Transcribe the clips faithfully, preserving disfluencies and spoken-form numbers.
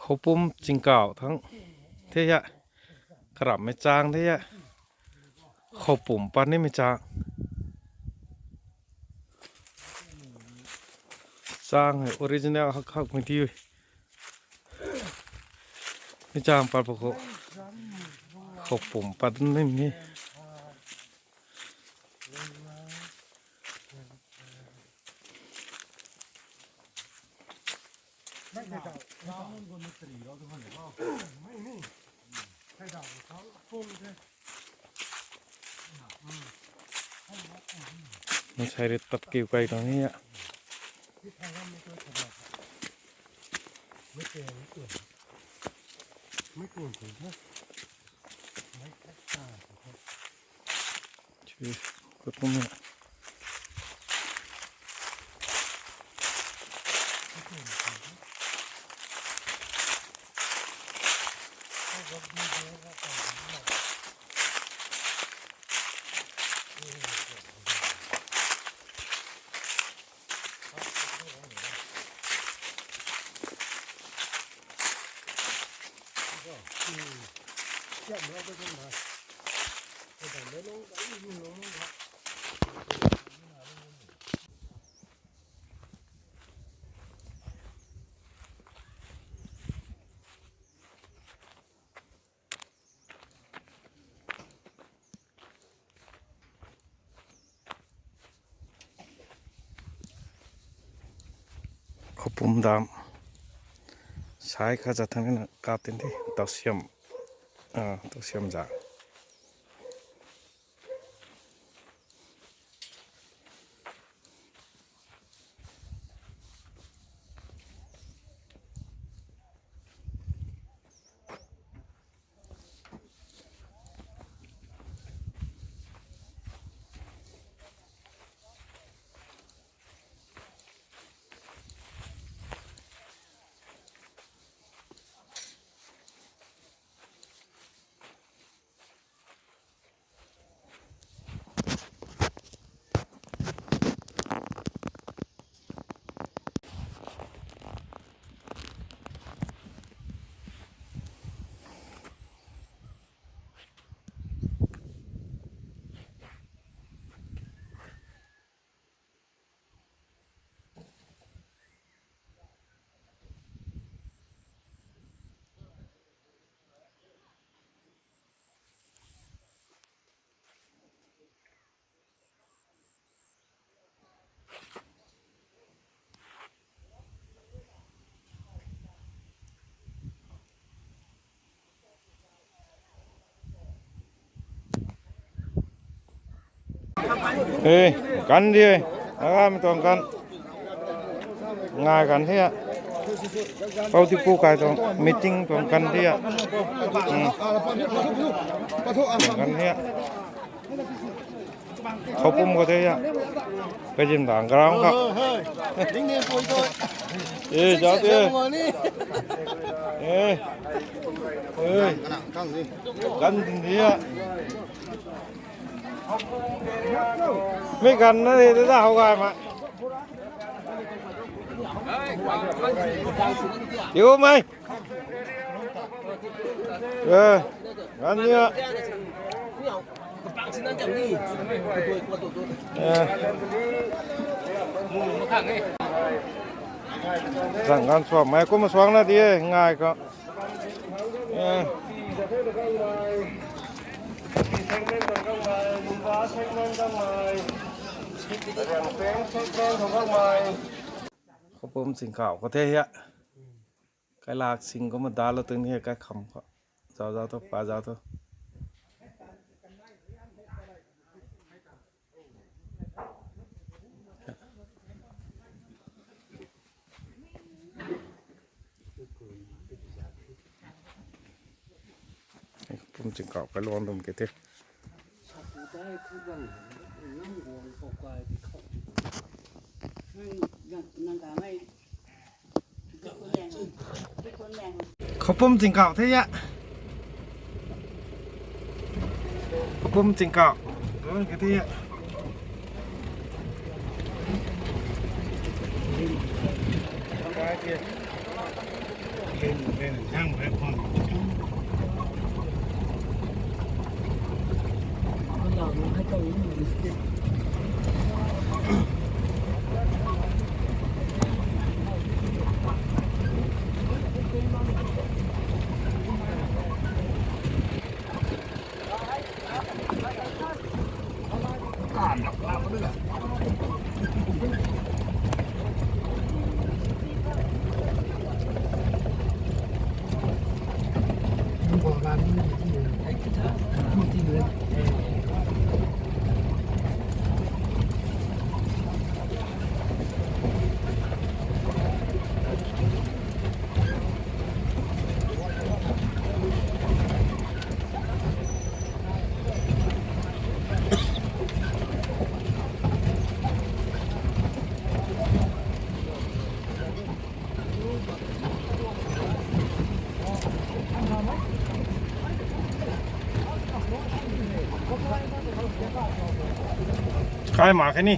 Khoupum chingkauh thang the ya. Karamhmei chang the ya. Khoupum pat nimei chang. Chang hei original hak hakmei ti. Mi chang pat pa khou. Khoupum pat nimei. Masai ri tat kiu kai tuang ni a. Chu, kut kum ni. Khoupum dam. Sai kha zat thang na kap tin the. Tausiam. Ah, tausiam za. Ê, kan di e. Agam tuang kan. Ngai kan the a. Pau ti pu kai tuang meeting tuang kan the a. Hmm. Kan the a. Khoupum khou the ya. Kazim dang ground khou. Ê, zauc the. Ê. Ê. Kan ding the ya. Mi kan na de da hou gay ma. Yo mai. Ê, gan ni a. Ê. Zang gan suam mai kum suang na di e, ngai ka. Ê. Khoupum chingkauh khou the ya. Kailak sing kumna dalou tuang ni hei kaikham khou. Zauc zauc thu, pa zauc thu. Khoupum chingkauh kai luang dum ke the. Khoupum chingkauh the ya. Khoupum chingkauh. Luang ke the ya. Kai ma khe ni.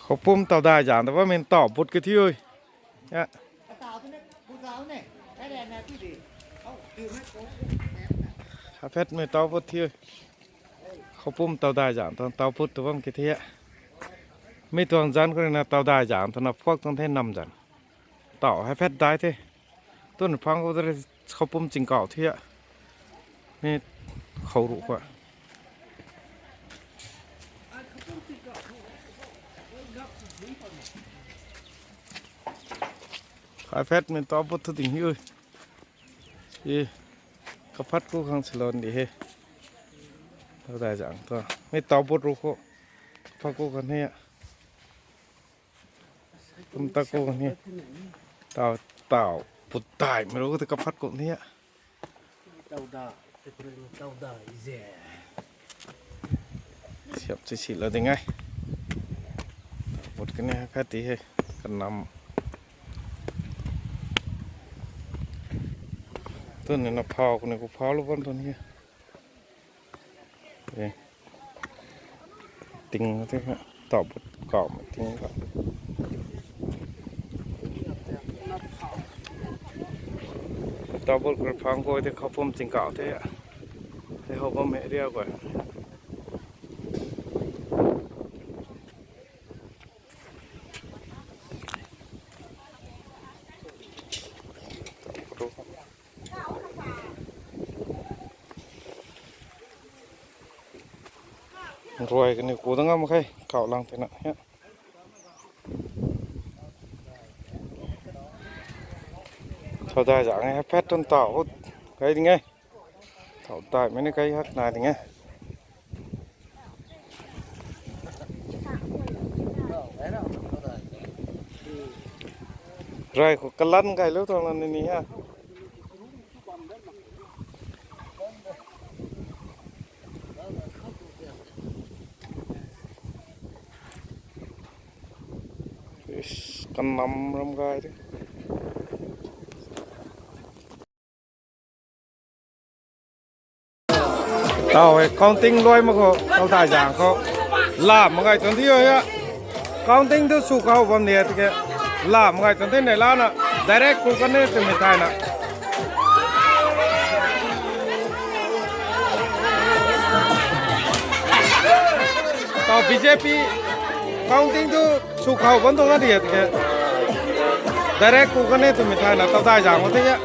Khoupum taw dai zang ta bam min taw but ke thiu. Ya. Haphet mei taw but thiu. Khoupum taw dai zang ta taw but ta bam ke thiu. Mi tuang zan ko na taw dai zang ta na phuak tuang the nam zan. Taw haphet dai the. Tun phang ko ta khoupum chingkau thiu. Mi khou ru khou. Haphet mei taw but thu ding hi ui. Ye. Kaphat ku khang salon di he. Taw dai zang ta. Mi taw but ru khou. Kaphat ku khang he. Kum ta ku khang he. Taw, taw. But dai mei ru ta kaphat ku khang he. Siam si si lo ding e. But kani khat ti he. Kanam. Tun ni na phau kani ku phau lo bam tun he. Ting te ka. Taw but kau mei ting ka. Taw but kar phang ko te khoupum chingkau the. Te ho bam mei ria ko. Ruai kani ku dang ngam khe, kau lang tina he. Taw dai zang e, haphet tun taw hut kai ding e. Taw dai mei ni kai hak na ding e. Rai khou kalan kai lou tuang lan ni ha. Is, kanam ram gay de. Taw e, counting luai mak khou, taw dai zang khou. Lam mak gay tuang thiu ya. Counting tu sw khou bam ni tiki. Lam mak gay tuang thi nei lana. Direct ku kan ni twmei thayna. Taw B J P counting tu sw khou bam tuang na di tiki. Direct ku kan ni twmei thayna taw dai zang khou the ya.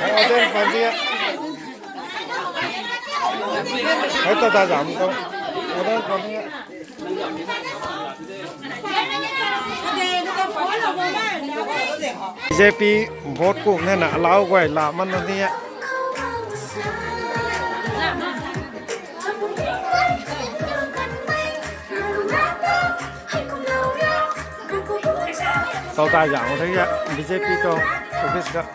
Hai, order pan diya. Hai, ta ta jam ko. Order pan diya. B J P vote ku nena allow guay la man na diya. Tau tai zang the ya, B J P tuang office ka.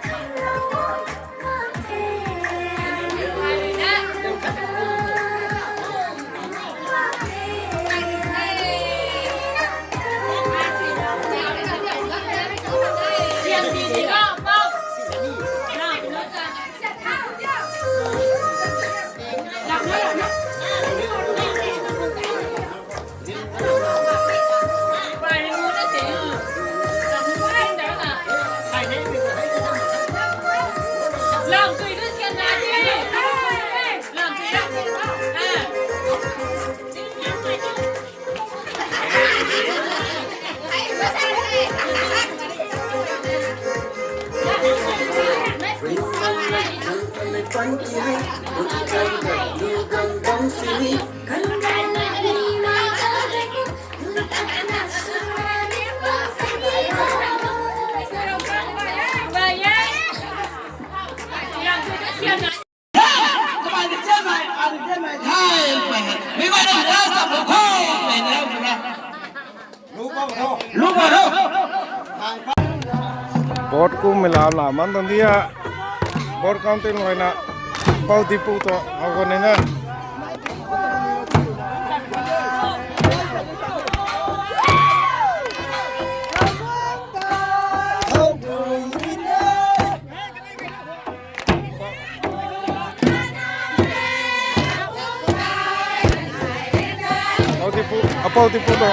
Board ku mila la man tang dia. Board counting hoi na. Pau Dipu tu hou ko ni na. Apau Dipu, apau Dipu tu.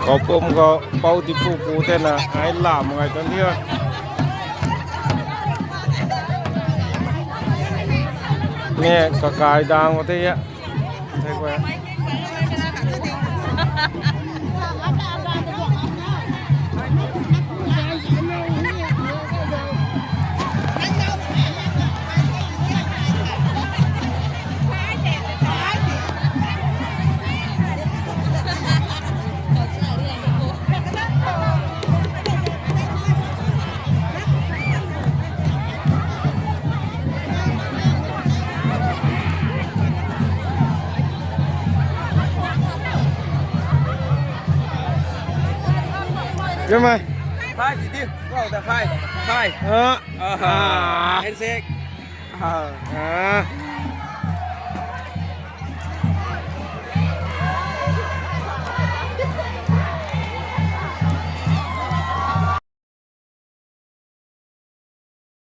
Kaupum khou Pau Dipu pu tena ai lam ngai tan dia. Ne kakai dang te ya. Five, it is. Wow, the five. Five. Ah. Ah. Handshake. Ah. Ah.